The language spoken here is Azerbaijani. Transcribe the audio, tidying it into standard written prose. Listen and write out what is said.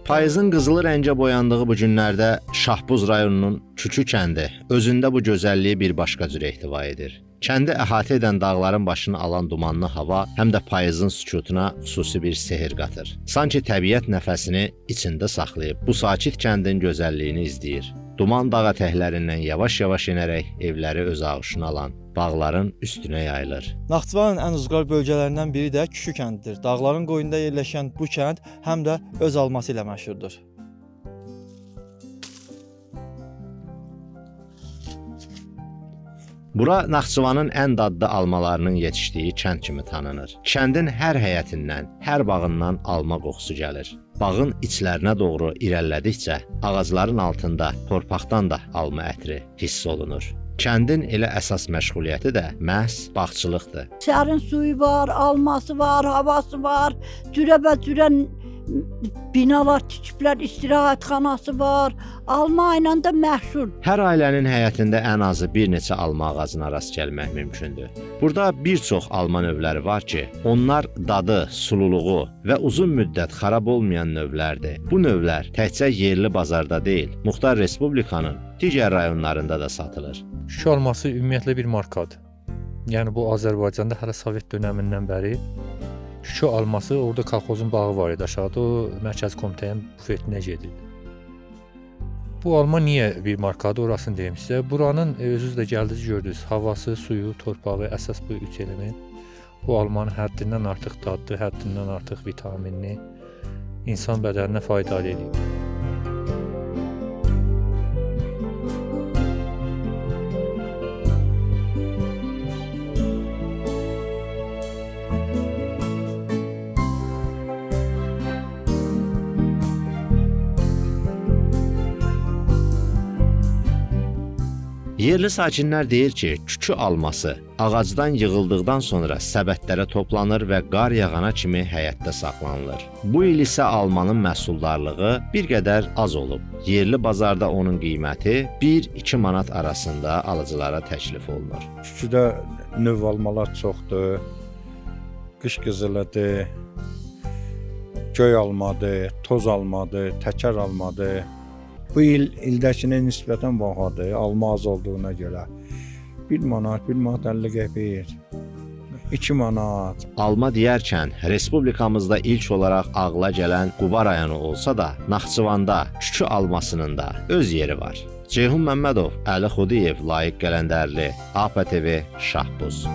Payızın qızılı rəngə boyandığı bu günlərdə Şahbuz rayonunun Kükü kəndi özündə bu gözəlliyi bir başqa cür ehtiva edir. Kəndi əhatə edən dağların başını alan dumanlı hava həm də payızın sükutuna xüsusi bir sehr qatır. Sanki təbiət nəfəsini içində saxlayıb bu sakit kəndin gözəlliyini izləyir. Duman dağ ətəklərindən yavaş-yavaş enərək evləri öz ağuşuna alan bağların üstünə yayılır. Naxçıvanın ən ucqar bölgələrindən biri də Kükü kəndidir. Dağların qoynunda yerləşən bu kənd həm də öz alması ilə məşhurdur. Bura Naxçıvanın ən dadlı almalarının yetişdiyi kənd kimi tanınır. Kəndin hər həyətindən, hər bağından alma qoxusu gəlir. Bağın içlərinə doğru irəlilədikcə ağacların altında torpaqdan da alma ətri hiss olunur. Kəndin elə əsas məşğuliyyəti də məhz bağçılıqdır. Sərin suyu var, alması var, havası var, cürəbəcürə binalar tikiblər, istirahətxanası var. Alma ilə də məşhur. Hər ailənin həyətində ən azı bir neçə alma ağacına rast gəlmək mümkündür. Burada bir çox alma növləri var ki, onlar dadı, sululuğu və uzun müddət xarab olmayan növlərdir. Bu növlər təkcə yerli bazarda deyil, Muxtar Respublikanın digər rayonlarında da satılır. Şuşa alması ümumiyyətlə bir markadır. Yəni bu Azərbaycanda hələ Sovet dönəmindən bəri Şuşa alması orada kolxozun bağı var idi aşağıda, o Mərkəzi Komitənin bufetinə gedirdi. Bu alma niyə bir markadır, orasını deyim sizə. Buranın özünüz də gəldiniz gördünüz, havası, suyu, torpağı, əsas bu üç element. Bu almanın həddindən artıq dadlı, həddindən artıq vitaminli, insan bədəninə faydalı eləyir. Yerli sakinlər deyir ki, kükü alması ağacdan yığıldıqdan sonra səbətlərə toplanır və qar yağana kimi həyətdə saxlanılır. Bu il isə almanın məhsuldarlığı bir qədər az olub. Yerli bazarda onun qiyməti 1-2 manat arasında alıcılara təklif olunur. Şüküdə növ almalar çoxdur. Qış qızılıdır, göy almadır, toz almadır, təkər almadır. Bu il ildəkinə nisbətən bahadır, alma az olduğuna görə. 1 manat, 1 manat 50 qəpik, 2 manat. Alma deyərkən respublikamızda ilk olaraq ağla gələn Quba rayonu olsa da, Naxçıvanda Şükü almasının da öz yeri var. Ceyhun Məmmədov, Əli Xudiyev, Layiq Qələndərli, APTV, Şahbuz.